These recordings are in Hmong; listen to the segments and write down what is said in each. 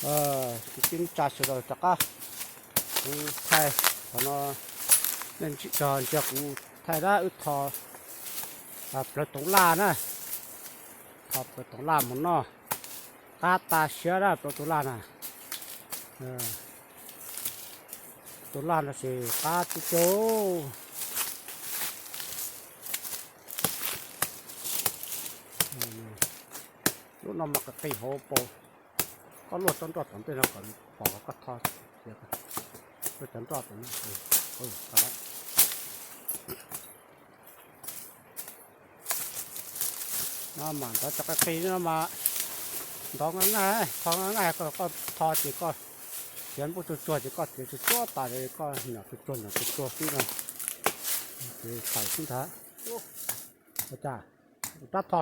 Kwv tij neej tsa sawv daws rov qab, kuv thaij qhov no, nej ntsia kuv thaij na, wb tho plawv toov laj na, tho plawv toov laj mus noj, qab tas siab na plawv toov laj na. Toov laj no ces qab tib caug. Lub no mas qis qis hauv paus, koj luaj cov nroj tom ntej no kom pom koj tho, luaj cov nroj tom no. No mas ntov cov qis qis no mas ntov naj naj, tho naj naj, koj tho ces koj txiav nplooj tsuag tsuag ces koj txiav tsuag tsuag tas ces koj nyom tsuag tsuag nyom tsuag tsuag xwb no. Ces thaum xwb ntag. Ua cas rab tho,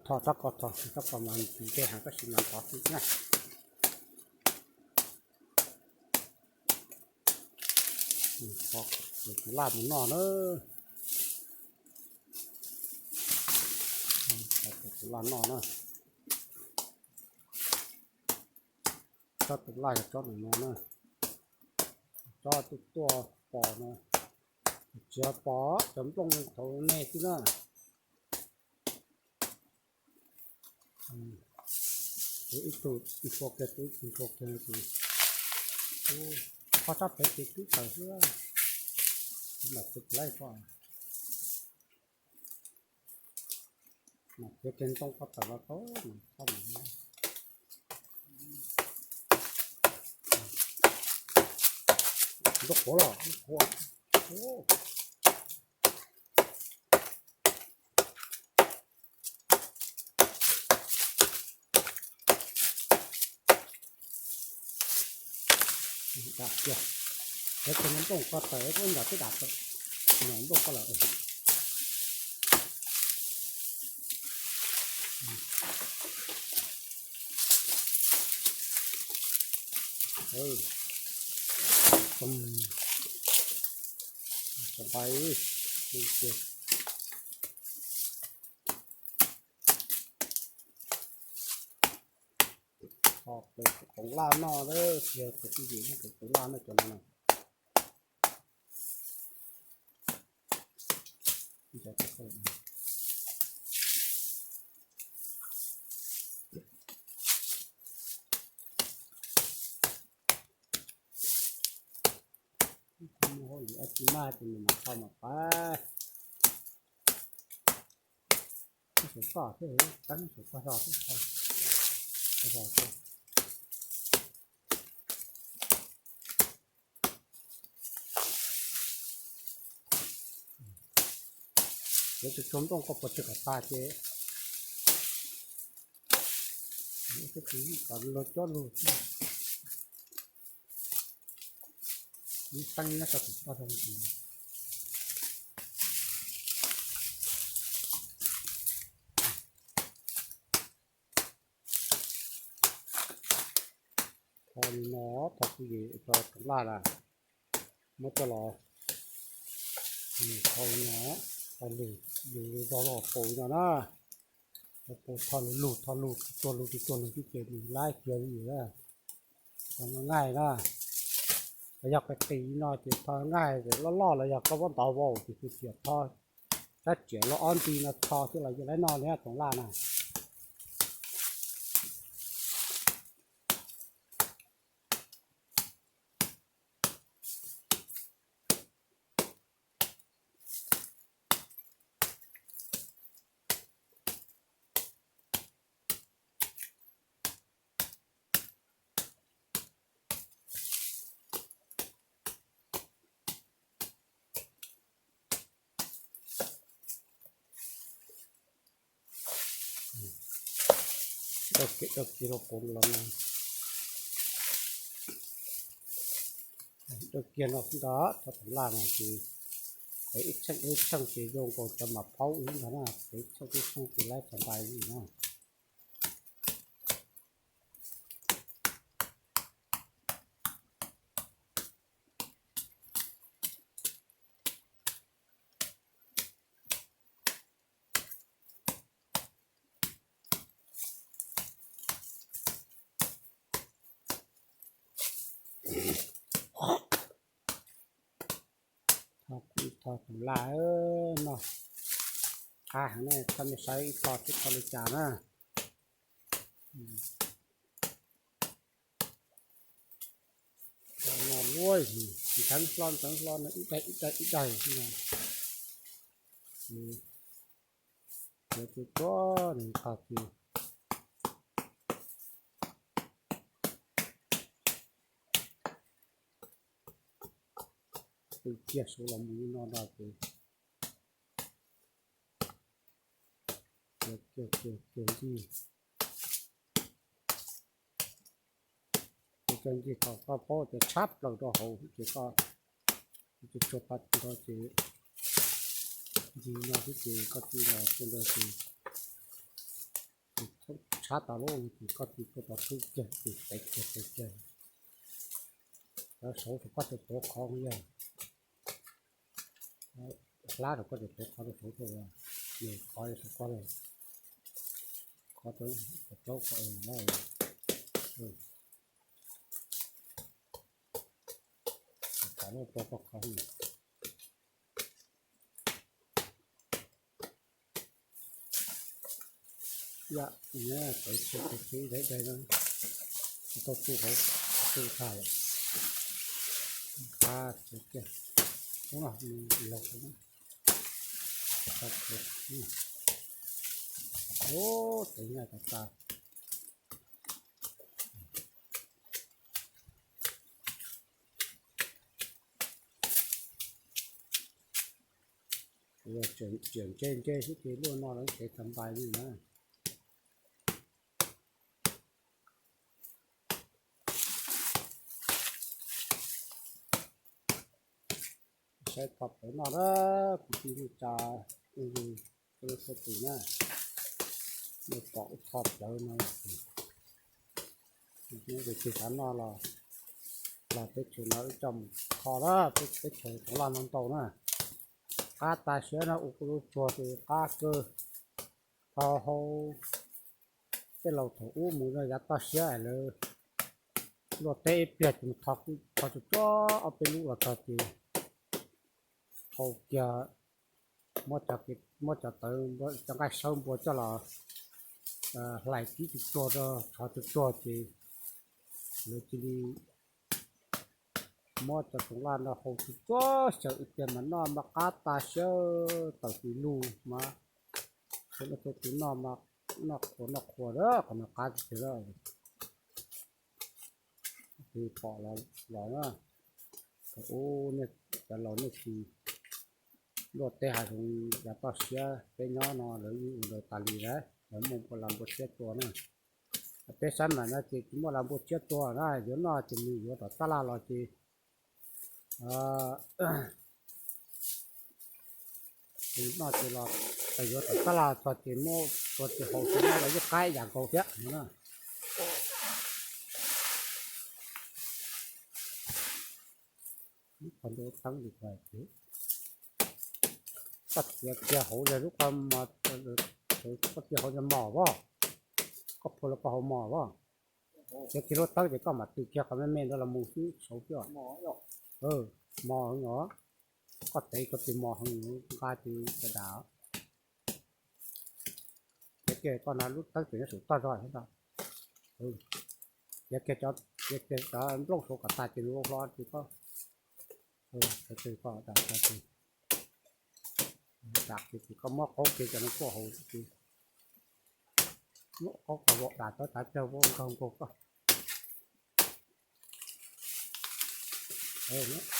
tho rab ko, tho rab ko mas nce heev, tab sis mas ntov xwb na. Tho plawv toov laj mus noj na. Tho plawv toov laj noj na. Tsob toov laj yog tsob no no na. Tsob tuaj tuaj pos no, tsis yog pos, cov nplooj thaum nej xwb na. Ib tug npua kiag, ib tug npua kiag, tus qhov sab pem ces twb tawm xwb, mam txiav laib ko. Mam txiav kiag ntoo ko tawm los tau, mam txhob mus. Ntoo qhuav los, ntoo qhuav. Dam kiag, txiav kiag ntoo ko tawm, ua nyom twb dam tawm, nyom ntoo ko lawm. Tho plawv toov laj noj, tsis yog kwv tij neej tsa, toov laj noj cov no na. Muaj hauj lwm dab tsi maj ces nws mam tho mam pab. Xyov koj thiab, tab xyov koj zog thiab, koj zog thiab. Yuav tsuag tsuag nplooj koj puas tsis kom tas ces, kom luag cob lug, ib teeb nyob rau tom koj. Tho li no, tho kuv yim tso toov laj na, muab coj los, tho li no, tho lug, lug zog los paus li no na. Paus tho lug lug, tho lug tsuag lug tsuag lug tib ces nws laib kiag li na. Tho no nqaij na, yog qis qis no ces tho nqaij loj loj los yog koj muab ntov vau ces kuv txiav tho sab riam los ob nti no tho xwb los yeej laib noj li toov laj na. Dawb kiag dawb kiag los pom los no, dawb kiag no xwb ntag. Tho toov laj no ces ib tsheej ib tsheej ces zoo nkaus cov mas phaub ib ntag na, ib tsheej ib tsheej ces laib txog ntais li na. Tus laj no qab heev ne, koj nej saib ib tog twb tau li cas na. No luaj, ntxeev hlo ntxeev hlo no ib daim ib daim ib daim no. Ces tus tuaj nws tog ces pw kiag saud los mus li no no ces kiag kiag kiag ncig. Ces koj ncig thaum koj paub tias tshab plaws rau hauv ces koj tsuag tsuag tag nrho ces ncig no xwb ces koj tig los tuaj nrog ces tshab tas lub ces koj tig tuaj tau thwb kiag ces tev kiag tev kiag. Cov saud saum koj cov tuav qhov yog hlab saum koj cov tuav qhov rau saud tuaj, nws qhov saum koj, qhov plaub qhov Tam lub pog pog qhov yam, tawv txhia tawv txhia ib daig daig no, tau tu hauv, tu tag lawm. Qab txhia kiag, ub no laug, ub, tawv nyaj tas tas. Tseem ntse ntse xwb ces luaj no lawv tsev tag npai li na. Saib tog plawv noj na, kuv tij ntuj tsa, ub, tus na, nej pom ib tho plawv no, tus xav noj los, los teb chaws no wb coj mus kho na, teb chaws Toom Laj no ntau na. Qab tas siab no ua kuv lub tsuag ces qab kawg. Tau hau tej laus thaum ub mus yav toj siab lawv luaj teb ib pliag ces mus tho tsuag tsuag ob peb lub los txog ces hau kiag, muab cov tawv, cov nqaij sawb npua coj los hlais kib tsuag tsuag rau tshov tsuag tsuag ces lawv cia li muab cov Toom Laj no hau tsuag tsuag xyaw ib pliag mas noj mas qab tas siab, tawm tis lug mas, tus noj mas noj qhuav noj qhuav a, qhov no qab tiag tiag. Tus pom los na, thaum ub cov laus nej tsis luaj teb hav zoov yav toj siab, peb nyob no lawv yeej ua ntawd tas li lawm, lawv muaj npua las npua tshiab tua na. Peb sab mam no ces tsis muaj las npua tshiab tua na, yuav noj ces nws yuav tom tab laj los ces noj ces los, yuav tom tab laj txog ces muab tua ces haus ces noj los yeej qab ib yam nkaus thiab no na. Qhov ntawd teeb li, koj txiav kiag hauv yog lub qhov, koj txiav hauv yog mos as, koj phua los koj hauv mos as, txiav kiag lub teeb ces koj mam tws kiag qhov me me ntawd los mus xwb saud xwb. Mos heev os, koj tev koj tis mos heev nqa tis cov dam. Txiav kiag koj na lub teeb ces nyob saum toj zog thiab ntag. Txiav kiag cov, txiav kiag cov nplooj saud kom tag ces nws ua hlo ces koj, koj, dam ces koj muab qaub kiag cov no kuaj haus ces muab qaub kom vau dam tov tav cawg vau nkaug nkaug koj.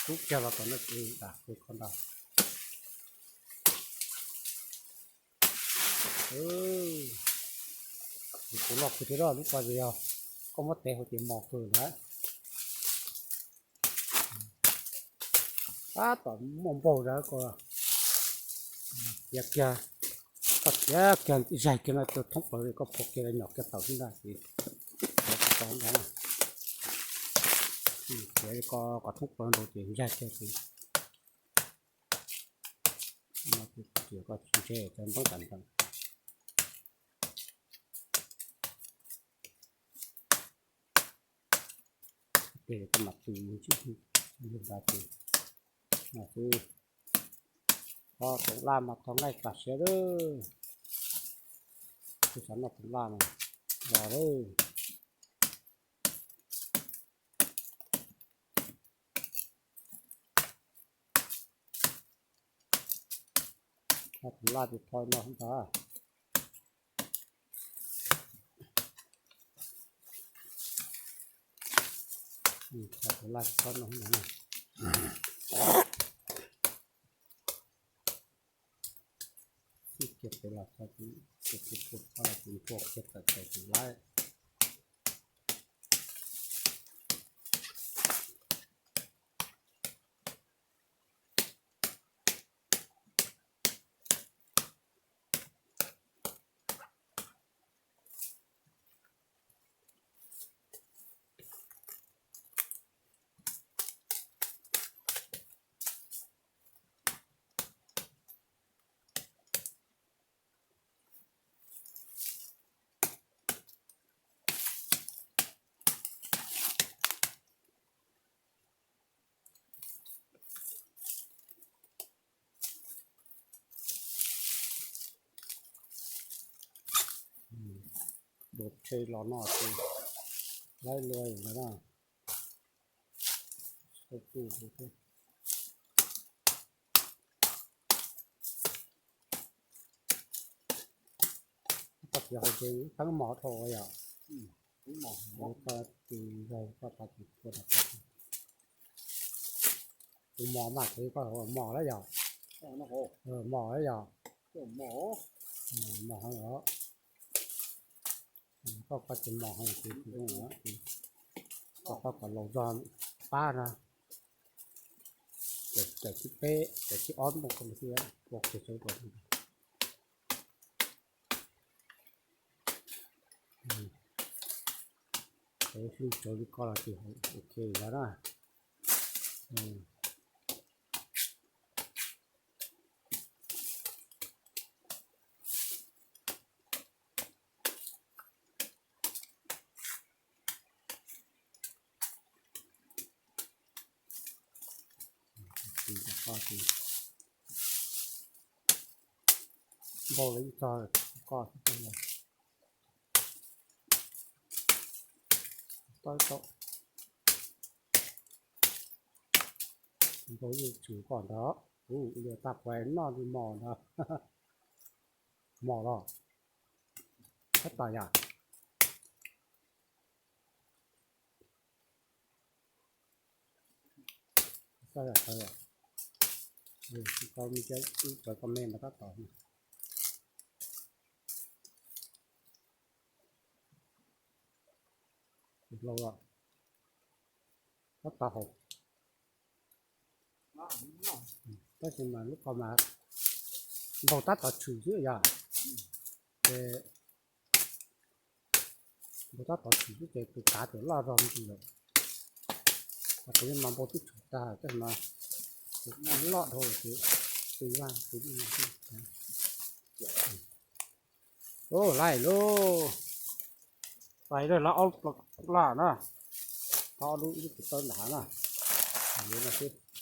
Rub kiag los tom no ces dam ces koj ntag. Kuv loj kawg thiab lub ko ces yog koj muab tev hauv ces mos kawg ntag. Tab tom muaj npaug ntawd ko, txiav kiag, koj txiav kiag zaig kiag no tus thoob plaws koj phua kiag nyom kiag tawm xwb ntag ces, txiav ko kom thoob plaws nkaus ces zaig kiag ces, txiav koj tsis ntse cov npoob tas ntawd. Ces koj mam tws mus ntsib li ntawd ces no xwb. Tho toov laj mas tho nqaij kam siav lawm. Kuv xav noj toov laj no los lawm. Tho toov laj ces tho no ntag. Tho toov laj ces tho no ntag. Xib kiag pem los tho, ces tho los ces npua kiag tawm tawm tus laib. Dua rhe los no ces laib lua na. Koj txiv hais tias teeb mos dhau yom. Koj txiv zog koj txiv kua na. Kuv mos mas kuv koj mos lawm yom. Mos lawm yom. Mos heev os. Koj koj tsis mos heev ces kuv koj koj kom laus zog pab na. Caum tsib peb caum tsib ob npoo ko xwb, ua kiag tsawv ko. Hlwb tsawv li ko los ces ok lawm na. Npau lawv ib txog koj xwb. Npau yeej tsum koj ntag. Ua li tag kuv noj li mos ntag. Mos los tab tom yam. Koj me cov ib cov comment no tab tom. Lau los tab tom haus. Tab sis mas lub ko mas npau tab tom tshwm xwb yog. Ces npau tab tom tshwm xwb ces tus kav ces loj zog ntsis lawm. Kuv yeej mas npau twb tshwm tag tab sis mas loj dhau ces tw vaj tw. Ub, laij lauj. Laij lauj, lawv ob laj na. Tho ob lub ib lub tus tawb nram hav na. Yuav no xwb.